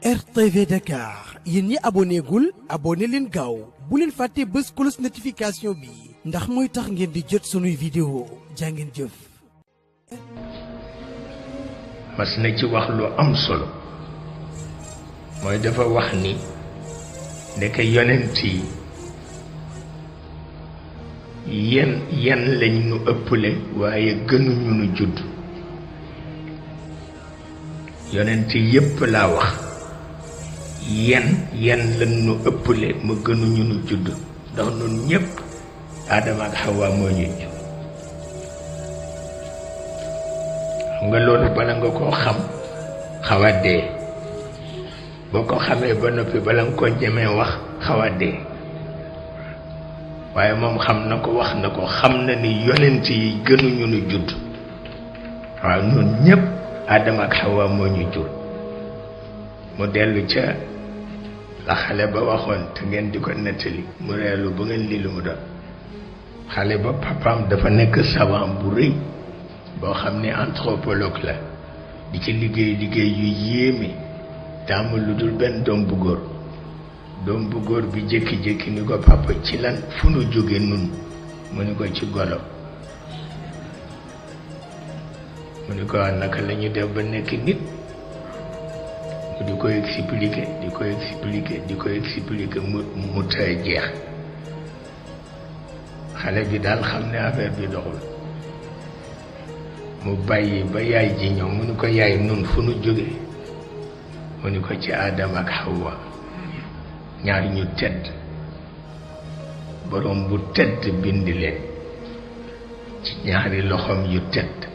RTV Dakar yéen ñi abonné gul abonné leen gaaw bu leen fàtte bës cloche notification bi ndax mooy tax ngeen di jot sunuy vidéo jàngeen jëf. mas na ci wax lu am solo mooy dafa wax ni ndeke yonent yi yen lañ nu ëpple waaye gënuñu nu judd. yonent yépp laa wax yen lañ nu ëpple ma gënuñu nu judd ndax nun ñépp Aadama ak Hawa moo ñu jur. xam nga loolu bala nga koo xam xaw a dee boo ko xamee ba noppi bala nga ko ñemee wax xaw a dee waaye moom xam na ko wax na ko xam na ni yonent yi gënuñu nu judd. waaw nun ñépp Aadama ak Hawa moo ñu jur. mu dellu ca la xale ba waxoon te ngeen di ko nettali mu reelu ba ngeen lii lu mu doon. xale ba papaam dafa nekk savant bu rëy boo xam ne anthropologue la di ci liggéey yu yéeme te amul lu dul benn doom bu góor bi jékki-jékki ni ko papa ci lan fu nu jóge nun mu ni ko ci golo. mu ni ko naka la ñu def ba nekk nit mu di ko expliquer mu tey jeex. xale bi daal xam ne affaire bi doxul mu bàyyi ba yaay ji ñëw mu ni ko yaay nun fu nu jóge mu ni ko ci Aadama ak Hawa ñaar ñu tedd borom bu tedd bind leen ci ñaari loxoom yu tedd.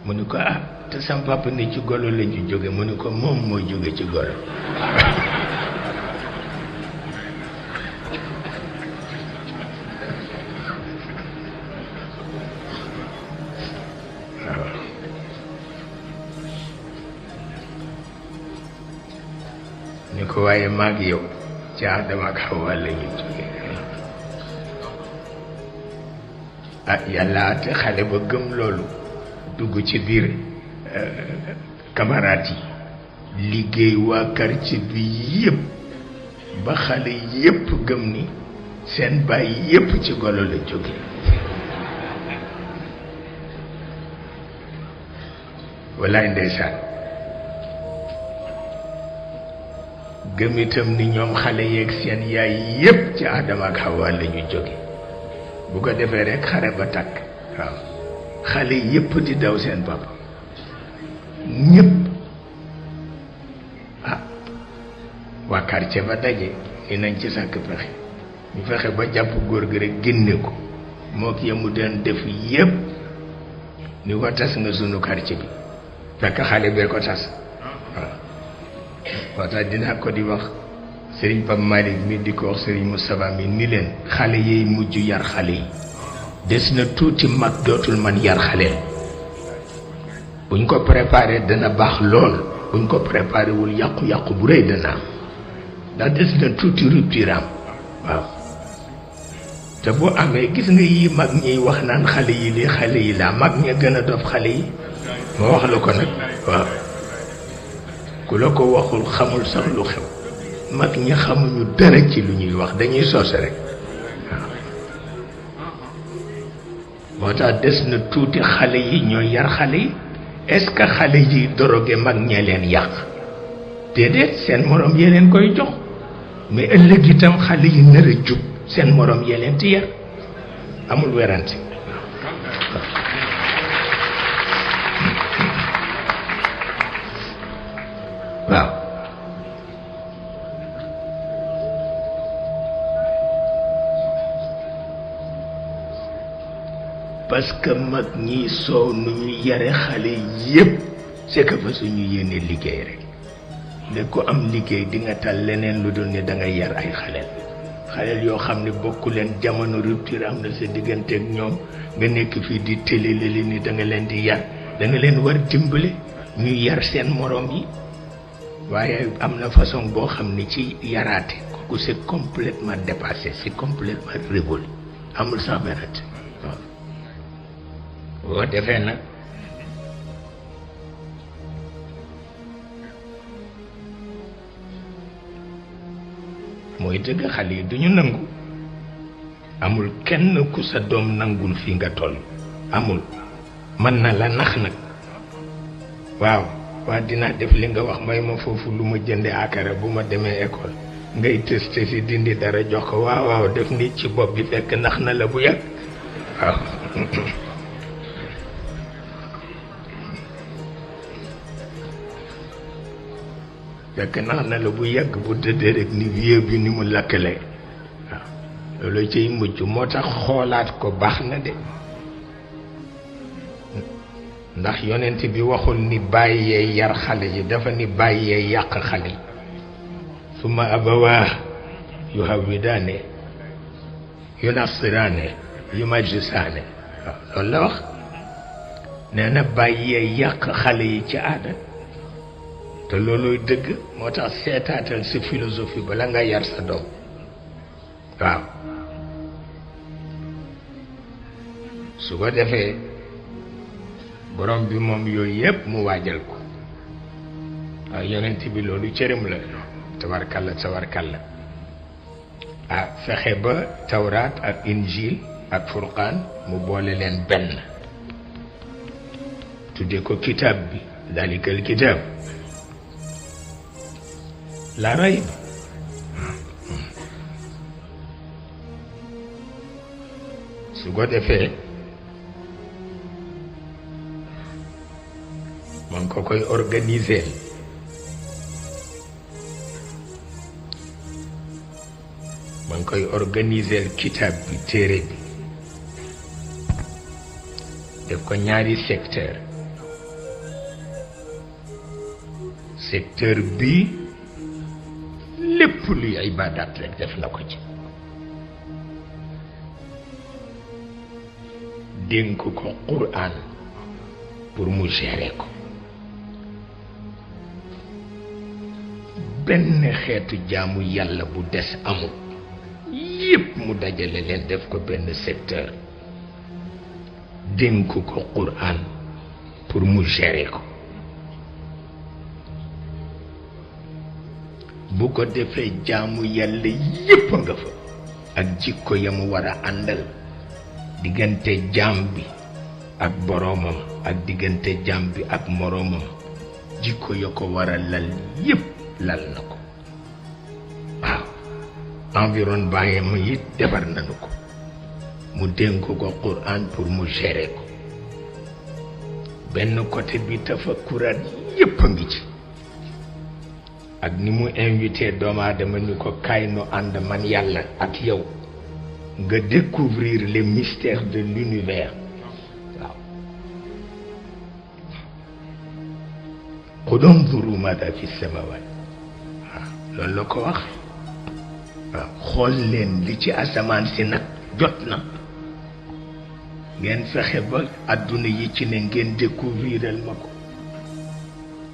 mu ni ko te sam papa ni ci golo la ñu jóge mu ni ko moom moo jóge ci golo. ni ko waaye maag yow ci Aadama ak Hawa la ñu jóge. yàlla te xale ba gëm loolu dugg ci biir camarades yi liggéey waa quartier bi yépp ba xale yépp gëm ni seen baay yépp ci golo la jóge. wallaay ndeysaan gëm itam ni ñoom xale yeeg seen yaay yépp ci Aadama ak Hawa la ñu jóge. bu ko defee rek xare ba tàkk. waaw xale yépp di daw seen papa ñépp. waa quartier ba daje ni nañ ci sàkk pexe ñu fexe ba jàpp góor gi rek génne ko moo ki yemu doon def yépp ni ko tas nga sunu quartier bi fekk xale bee ko tas. waaw tax dinaa ko di wax Serigne Pape Malick mi di ko wax Serigne Moustapha mi ni leen xale yiy mujj yar xale yi des na tuuti mag dootul man yar xaleel. buñ ko préparé dana baax lool buñ ko préparé wul yàqu-yàqu bu rëy dana am ndax des na tuuti rupture am. waaw te bu amee gis nga yi mag ñiy wax naan xale yi lii xale yi laa mag ña gën a dof xale yi. ma wax la ko nag. waaw ku la ko waxul xamul sax lu xew. mag ñi xamuñu dara ci lu ñuy wax dañuy soose rek. waaw moo tax des na tuuti xale yi ñooy yar xale yi. est-ce que xale yi doroge mag ñee leen yàq déedéet seen morom yee leen koy jox mais ëllëg itam xale yi nar a jub seen morom yee leen ti yar amul werante. waaw parce que mag ñi soow nu ñu yare xale yépp c'est que fa suñu yéene liggéey rek ne ko am liggéey di nga tal leneen lu dul ne da nga yar ay xaleel yoo xam ne bokku leen jamono rupture am na sa diggante ak ñoom nga nekk fii di télélé li ni da nga leen di yar da nga leen war dimbale ñuy yar seen morom yi. waaye am na façon boo xam ne ci yaraate kooku c'est complètement dépassé c'est complètement révolu amul sax werante. boo defee nag mooy dëgg. xale yi duñu nangu. amul kenn ku sa doom nangul fi nga toll amul. mën na la nax nag. waaw waa dinaa def li nga wax may ma foofu lu ma jënde akara bu ma demee école ngay testé si dindi dara jox ko waaw waaw def nit ci bopp bi fekk nax na la bu yàgg. waaw fekk nax na la bu yàgg bu tëddee rek ni vieux bi ni mu lakkale. waaw loolu ciy mujj moo tax xoolaat ko baax na de. ndax yonent bi waxul ni bàyyee yar xale yi dafa ni bàyyee yàq xale yi. summa abawaa yuhawwidaane yunassiraane yumajjisaane. waaw loolu la wax. nee na bàyyee yàq xale yi ci aada. te looluy dëgg. moo tax seetaatal sa philosophie bala nga yar sa doom. waaw su ko defee borom bi moom yooyu yëpp mu waajal ko. waaw yonent bi loolu cëram la. tabarkalla tabarkalla. ah fexe ba tawraat ak injil ak furqaan mu boole leen benn. tudde ko kitaab bi. dalikal kitaab la rayb. su ko defee man ko koy organiser. man koy organiser kitaab bi téere bi def ko ñaari secteur. secteur bi lépp luy ibadat rek def na ko ci. dénk ko Qur'an pour mu gérer ko. benn xeetu jaamu yàlla bu des amul. yépp mu dajale leen def ko benn secteur. dénk ko Qur'an pour mu gérer ko. bu ko defee jaamu yàlla yépp nga fa. ak jikko ya mu war a àndal. diggante jaam bi ak boroomam ak diggante jaam bi ak moroomam. jikko ya ko war a lal yépp lal na ko. waaw environnement yam yi defar nañu ko. mu dénk ko Qur'an pour mu gérer ko. benn côté bi tafakkuraat yépp a ngi ci. ak ni mu invité doomu aadama ni ko kaay nu ànd man yàlla ak yow nga découvrir les mystères de l'univers. waaw qul unzuru maada fi samawat. waaw loolu la ko wax. waaw xool leen li ci asamaan si nag jot na. ngeen fexe ba adduna yi ci ne ngeen découvriral ma ko.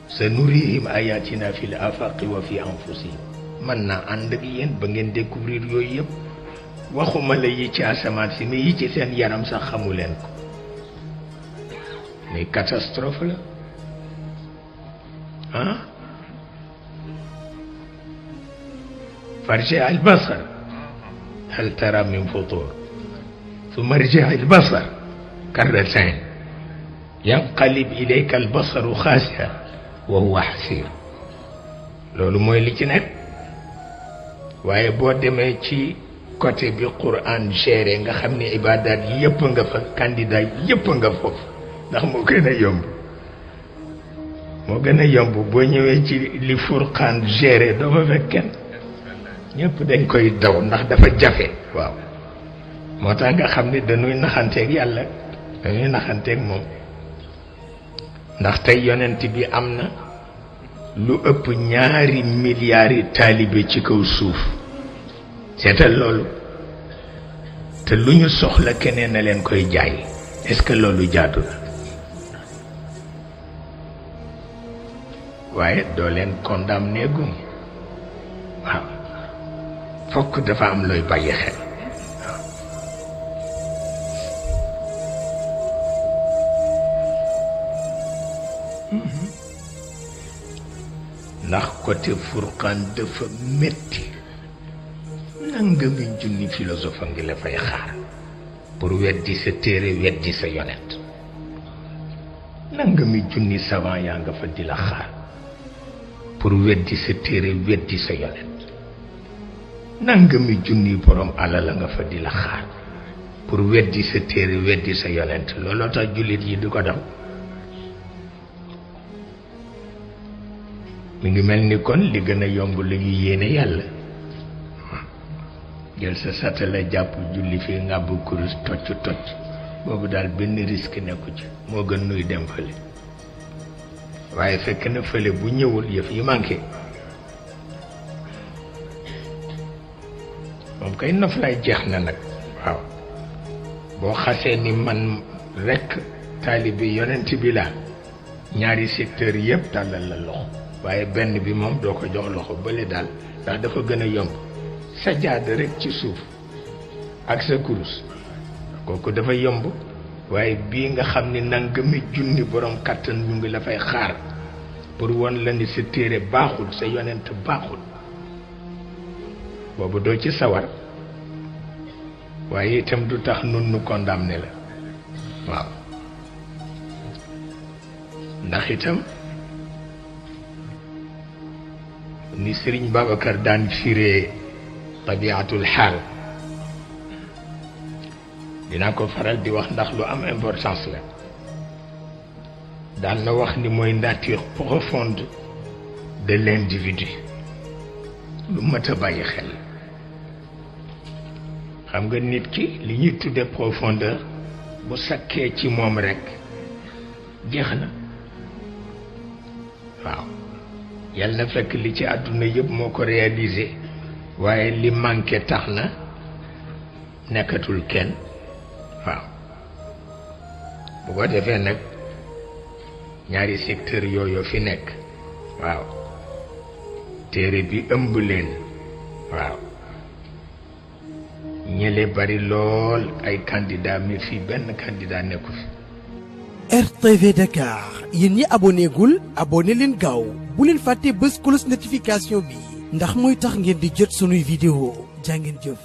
sanurihim ayatina fil afaqi wa fi anfusihim. man naa ànd ak yéen ba ngeen découvrir yooyu yëpp. waxuma la yi ci asamaan si mais yi ci seen yaram sax xamu leen ko. mais catastrophe la. ah farji al basar hal tara min futur ثم ارجع البصر كرتين ينقلب إليك البصر خاسئا وهو حسير. loolu mooy li ci nekk. waaye boo demee ci côté bi Qur'an géré nga xam ne ibadat yëpp nga fa. candidat yëpp nga foofu. ndax moo gën a yomb. moo gën a yomb boo ñëwee ci li Furqaan géré doo fa fekk kenn. ñëpp dañ koy daw ndax dafa jafe. waaw moo tax nga xam ne dañuy naxanteeg yàlla. dañuy naxanteeg moom. ndax tey yonent bi am na lu ëpp 2 milliards taalibe ci kaw suuf. seetal loolu. te lu ñu soxla keneen na leen koy jaay. est-ce que loolu jaadu na. waaye doo leen condamné gum. waaw fokk dafa am looy bàyyi xel. ndax côté Furqaan dafa metti. nangami junni philosophe ngi la fay xaar pour weddi sa téere weddi sa yonent nangami junni savant yaa nga fa di la xaar pour weddi sa téere weddi sa yonent nangami junni borom alal nga fa di la xaar pour weddi sa téere weddi sa yonent looloo tax jullit yi di ko daw mi ngi mel ni kon li gën a yomb la ñu yéene yàlla jël sa satala jàpp julli fii ngàbb kurus tocc boobu daal benn risque nekku ci moo gën nuy dem fële waaye fekk na fële bu ñëwul yëf yi manqué moom kay noflaay jeex na nag waaw boo xasee ni man rekk taalibe yonent bi la ñaari secteur yëpp tàllal la loxo waaye benn bi moom doo ko jox loxo bële daal ndax dafa gën a yomb sa jaad rek ci suuf ak sa kurus kooku dafa yomb waaye bii nga xam ni nangami junni borom kàttan ñu ngi la fay xaar pour won la ni sa téere baaxul sa yonent baaxul boobu doo ci sawar waaye itam du tax nun nu condamné la waaw ndax itam ni Serigne Babacar daan firee tabiatul xaal dinaa ko faral di wax ndax lu am importance la daan na wax ni mooy nature profonde de l'individu lu mat a bàyyi xel xam nga nit ki li ñuy tudde profondeur bu sakkee ci moom rekk jeex na waaw yàlla na fekk li ci àdduna yëpp moo ko réalisé waaye li manqué tax na nekkatul kenn waaw bu ko defee nag ñaari secteur yooyu fi nekk waaw téere bi ëmb leen waaw ñële bari lool ay candidat mi fii benn candidat nekku fi RTV Dakar yéen ñi abonné gul abonné leen gaaw bu leen fàtte bës cloche notification bi ndax mooy tax ngeen di jot sunuy vidéo jaa ngeen jëf